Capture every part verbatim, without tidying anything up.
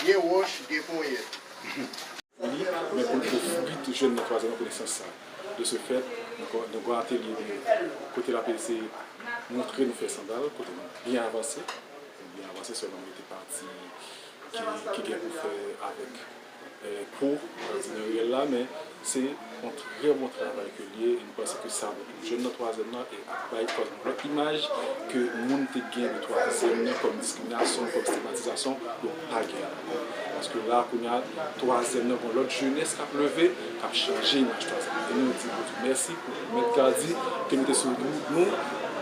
Gen wòch, gen ponyèt. Li, men pou l ofri tou jèn nan twazyèm nan konesans sa. De ce fait, nou gen yon atelye de kote l ap eseye montre nou fè sandal, kote nou byen avanse. Nou byen avanse, sèlman nou rete pati ki, ki gen pou fè avèk, eh, po, sa vle di nan riyèl la, men se yon trè bon travay ke l ye, e m panse ke sa bon pou jèn nan twazyèm nan, e ap bay twazyèm nan lòt imaj ke moun te gen de twazyèm nan kòm diskriminasyon, kòm estigmatizasyon, yo pa gen ankò. Paske la, kounye a, twazyèm nan, gen lòt jenès k ap leve, k ap chanje imaj twazyèm nan. E nou di Bondye mèsi pou Mèt Gadi ke mete sou nou,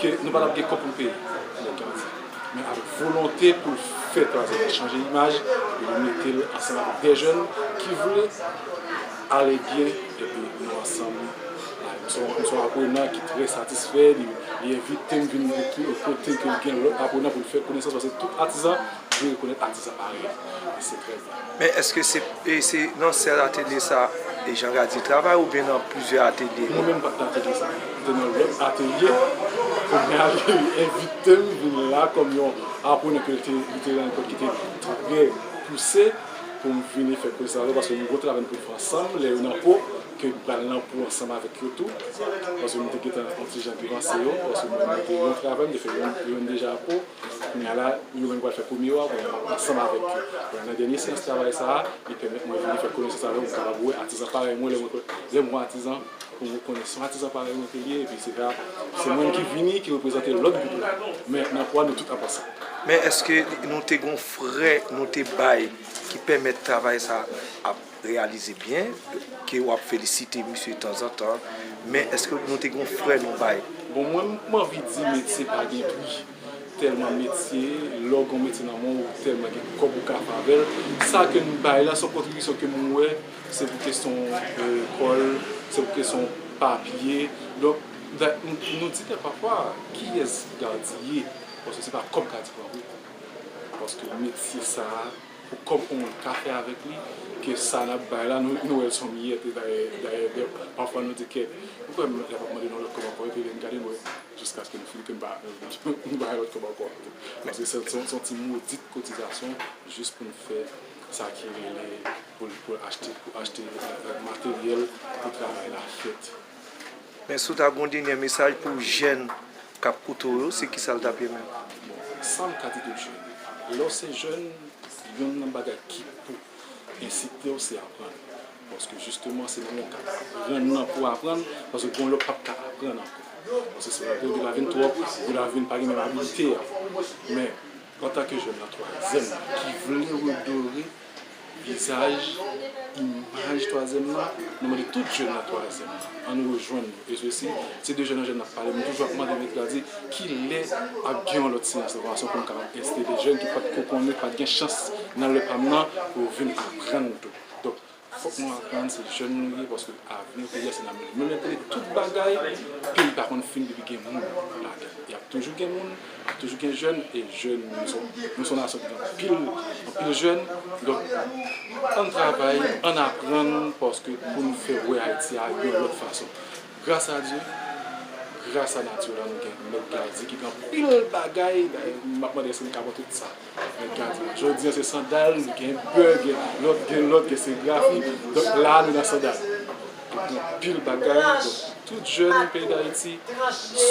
ke nou pa t ap gen kòb pou n peye Mèt Gadi. Men avèk volonte pou l fè twazyèm nan chanje imaj, e li mete l ansanm avèk de jèn ki vle ale byen, epi nou ansanm. M se yon, m se yon aprenan ki trè satisfè, li, li envite m vin kote ke l gen lòt aprenan pou l fè konesans, paske tout atizan dwe rekonèt atizan parèy. E se trè byen. Men èske se, e se nan sèl atelye sa, e Jean Gady travay oubyen nan plizyè atelye? Mwen menm m pa t nan atelye sa. M te nan lòt atelye. Kounye a, li envite m vin la kòm yon aprenan ke li te, li te rann kont ki te trè pouse pou m vini fè konesans avè l, paske nou gen yon travay nou pou n fè ansanm, lè yo nan po, ke m pral nan po ansanm avèk yo tou, paske m te gentan yon ti jan devanse yo, paske mwen, mwen te yon travay, m te fè yon, yon deja po, kounye a la, yo menm pral fè premye yo a, kounye a m ap ansanm avèk yo. Kounye a, nan dènye seyans travay sa a, li pèmèt mwen vini fè konesans avè yo, m kapab wè atizan parèy mwen, lè mwen, lè mwen atizan, pou mwen konnen se yon atizan parèy mwen ke li ye, epi se pa, se mwen ki vini, ki reprezante lòt gwoup la. Men nan po a, nou tout ap ansanm. Men èske nou te gon frè nou te bay ki pèmèt travay sa ap reyalize byen, ke w ap felisite misye tanzantan, men èske nou te gon frè nou bay? Bon, mwen, m anvi di metye pa gen pri. Tèlman metye, lè w gen yon metye nan men w, ou tèlman gen kòb ou ka fè avè l. Sa ke n bay la, se yon kontribisyon ke m wè, se pou kesyon, eh, kòl, se pou kesyon papye. Donk, da-, nou, nou di tèt pafwa, kiyès Gady ye? Paske se pa kòb Gady pran vre. Paske metye sa a, pou kòb ou menm ka fè avèk li, ke sa n ap bay la, nou, nou wè l se yon miyèt, e dayè, dayè, dayè, pafwa nou di kèt, ou kwè m, y ap mande nou lòt kòb ankò, epi lè n gade, nou wè, jiskaske nou fini, ke n pa, nou pa gen lòt kòb ankò. Paske se, se, se yon ti modit kotizasyon, jis pou n fè sa ki rele, pou, pou achte, pou achte, eh, eh, materyèl pou travay la fèt. Men si w ta gen yon dènye mesaj pou jèn k ap koute w yo, se kisa l t ap ye menm? Bon, sa m ka di tout jèn, lè w se jèn, youn nan bagay ki pou ensite w, se aprann. Paske jisteman, se nan w ka aprann nan pou aprann, paske gen lè w p ap ka aprann ankò. Paske se lè w gen la vin twòp, gen la vin pa gen menm abilite a. Men, antanke jèn nan twazyèm nan, ki vle redore vizaj, imaj twazyèm nan, nou mande tout jèn nan twazyèm nan, ann rejwenn nou. E sesi, se de jèn an jèn n ap pale, m toujou ap mande Mèt Gady, kilè ap gen yon lòt seyans de fòmasyon pou n kapab ensite de jèn ki pa t ko konnen, pa t gen chans nan lè pa m nan, pou yo vin aprann tou. Donk, fòk nou aprann, se jèn nou ye, paske avni peyi a se nan men nou. Menm lè n tande tout bagay, peyi pa konn fin depi gen moun ladan l. Y ap toujou gen moun, y ap toujou gen jèn, e jèn, nou se, nou se yon nasyon ki gen anpil, anpil jèn. Donk, ann travay, ann aprann, paske pou nou fè wè Ayiti a yon lòt fason. Gras a Dye, gras a nati la, nou gen Mèt Gady ki gen anpil bagay. Dayè, m ap mande èske m ka pran tout sa. Mèt Gady, jodi a se sandal, gen bè, gen lòt, gen lòt, gen serigrafi. Donk la, nou nan sandal. Gen anpil bagay. Donk, tout jèn peyi Dayiti,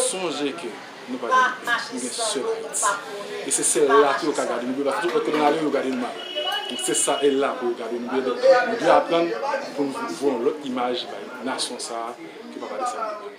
sonje ke nou pa gen peyi, nou gen sèl Ayiti. E se sèl la tou yo ka gade nou byen, paske tout lòt kote n ale, yo gade nou mal. Donk, se sa, e la pou yo gade nou byen. Donk, nou dwe aprann pou nou voye yon lòt imaj bay nasyon sa a, ke papa Desalin te bay.